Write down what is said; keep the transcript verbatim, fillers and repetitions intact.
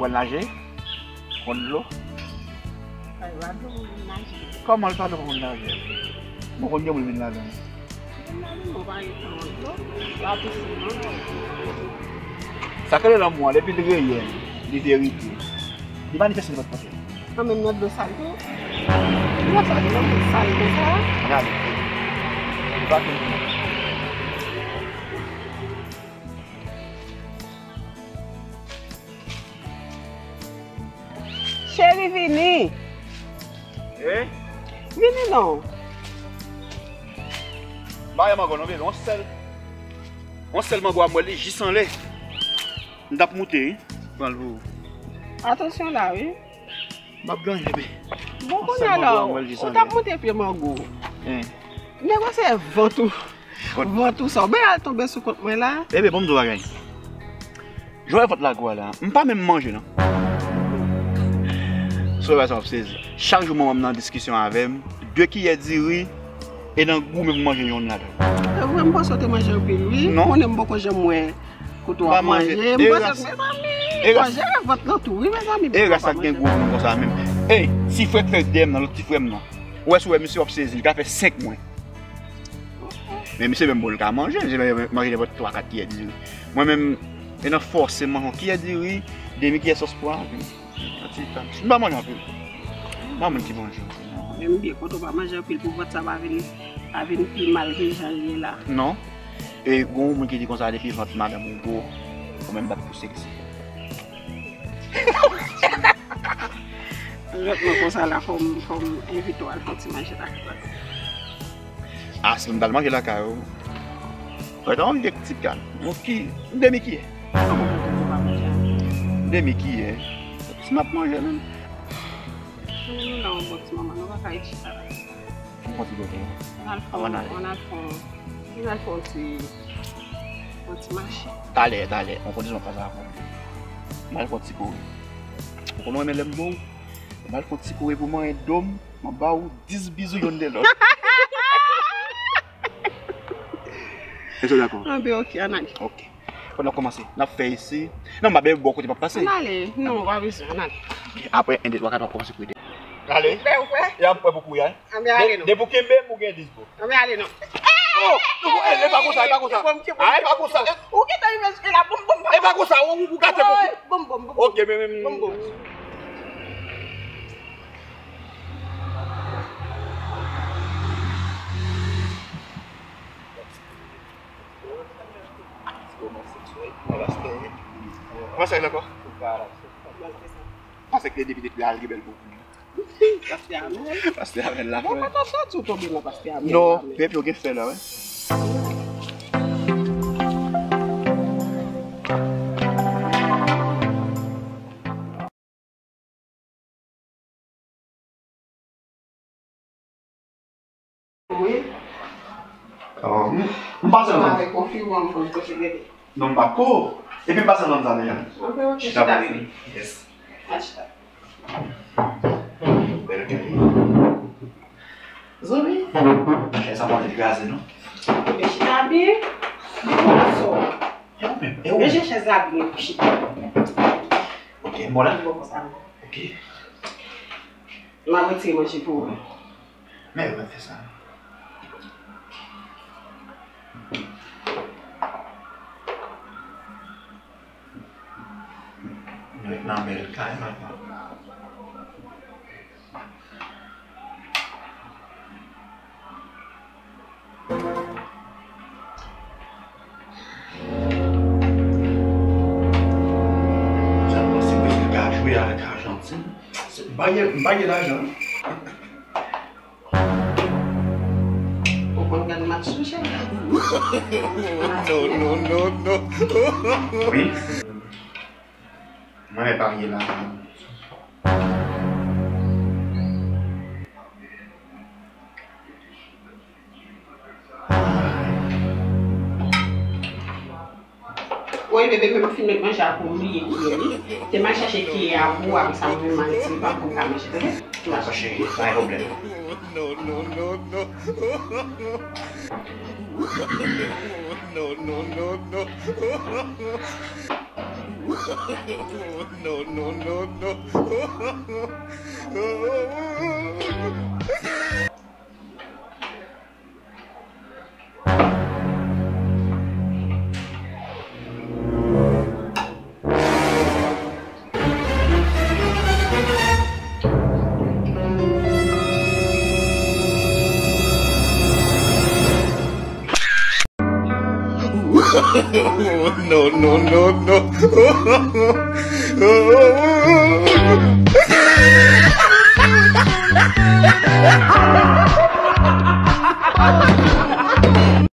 Ou konn naje? Ou konn dlo? Kòman l pa dlo pou moun naje? Bon, konn gen moun vin ladan. Vin ladan, bon, pa gen dlo, pa pisin, non. Sa k rele lanmou an, depi l reyèl, li verite, li manifeste nenpòt kote. An menm nan dlo sal tou. Dlo sal, dlo sal konsa. Gade. Li pa tou. Cheri, vini. Eh? Vini non. M pa gen mango non, bebe. Yon sèl, yon sèl mango a m wè li jis anlè. M t ap moute, wi. Pran l pou ou. Atansyon la, wi. M ap ganye, bebe. Bon, kounye a la, ou t ap moute pye mango. Nèg wè se vant ou. Vant ou sa. Ou byen al tonbe sou kont mwen la. Bebe, bon, m di w bagay. Jan w wè vant la gwo a la, m pa menm manje, non. Sou wè sa w ap sezi. Chak jou manman m nan diskisyon avè m, de kiyè diri, e nan goumen pou manje yonn ladan. Se vre, m panse w te manje anpil, wi. Non. Konnen m poko janm wè kote w ap manje. M panse, mezanmi, manje vant lan tou, wi, mezanmi. E rès ak gen gwo moun konsa menm. Ey, ti frè k fèt dèyè m nan, lòt ti frè m nan. Ou wè si w wè misye w ap sezi, li ka fè senk mwen. Men misye menm bon, li ka manje, misye manje nenpòt twa kat kiyè diri. Mwen menm, e nan fòse m manje yon kiyè diri, demi kiyè sòs pwa, epi yon ti tan. M pa manje anpil. M pa moun ki manje anpil, non. Men m byen kontan w pa manje anpil pou vant sa pa vin, pa vin pi mal ke jan l ye la. Non. E gon moun ki di konsa depi vant madanm ou gwo, ou menm bat pou seksi. Lòt mwen konsa la, fò m, fò m envite w al fè yon ti manje lakay. A, si m t al manje lakay ou, mwen ta anvi de ti kal. Yon ki, demi kiyè. Kòman pou w pa manje a? Demi kiyè. Si m ap manje menm. Nou la yon bon ti moman, nou pa ka ret chita la. Fon ti kote. Ann al fon, ann al fon, ann al fon ti, fon ti mache. Talè, talè, an kondisyon pa sa fon. Ann al fon ti kouri. Ou konn renmen lè m bo w? Ann al fon ti kouri pou mwen, do m, m ap ba w dis bizou yonn de lòt. Èske w dakò? Anben, ok, ann ale. Ok. Fò n ap kòmanse. N ap fè isi. Non, m ap bò kote m ap pase. Ann ale. Non, pa bezwen, ann ale. Ok, apre, en, de, twa, kat, w ap kòmanse kouri. Ale. Ou prè, ou prè? E ap prè pou kouri, a. Anben, ale non. Depi w kenbe m, ou gen dis go. Anben, ale non. Oh! Non, e, e pa konsa, e pa konsa. A, e pa konsa. Ou gentan rive jiske la, bom, bom, bom. E pa konsa, ou, ou gate pou. Bom, bom, bom. Ok, men, men. Bom, bom. Kòman se l ankò? Pastè Amèl. Pastè Amèl la. Bon, frè. Pastè Amèl la, frè. Bon, pastè Amèl tou tonbe nan pastè Amèl la, men. Non, epi w gen fè la, wi. Wi. Oh, m, m pase nan zòn. Avèk konfiman, m konn kote rete. Non, m pa ko. Epi m pase nan zòn sa deja. Ok, ok, chita, chita, bebe. Yes. Al chita. Bèl kay. Zanmi. Kay sa pa anvi kraze, non. Bebe, chita byen. Bebe, sa. E ou menm, e ou menm. Ranje chèz la byen pou chita. Ok, m la. Bon, konsa. Ok. M ap retire manje pou ou. Men yo mèt fè sa. Nou ret nan bèl kay, papa. Sa m panse Brezil ka jwe avèk Ajantin. Se, m pa gen, m pa gen lajan. Ou konn gad match tou, cheri? Non, non, non, non. Wi. Mwen men parye la. Woy, bebe, men m fin met manje a pou m bliye kiyè li. Te m al chache kiyè a pou a, konsa mwen menm al di m pa konn ka manje, tande? Dakò, cheri, pa gen pwoblèm. Non, non, non, non. Non, non, non, non. No, no, no, no. No, no, no, no.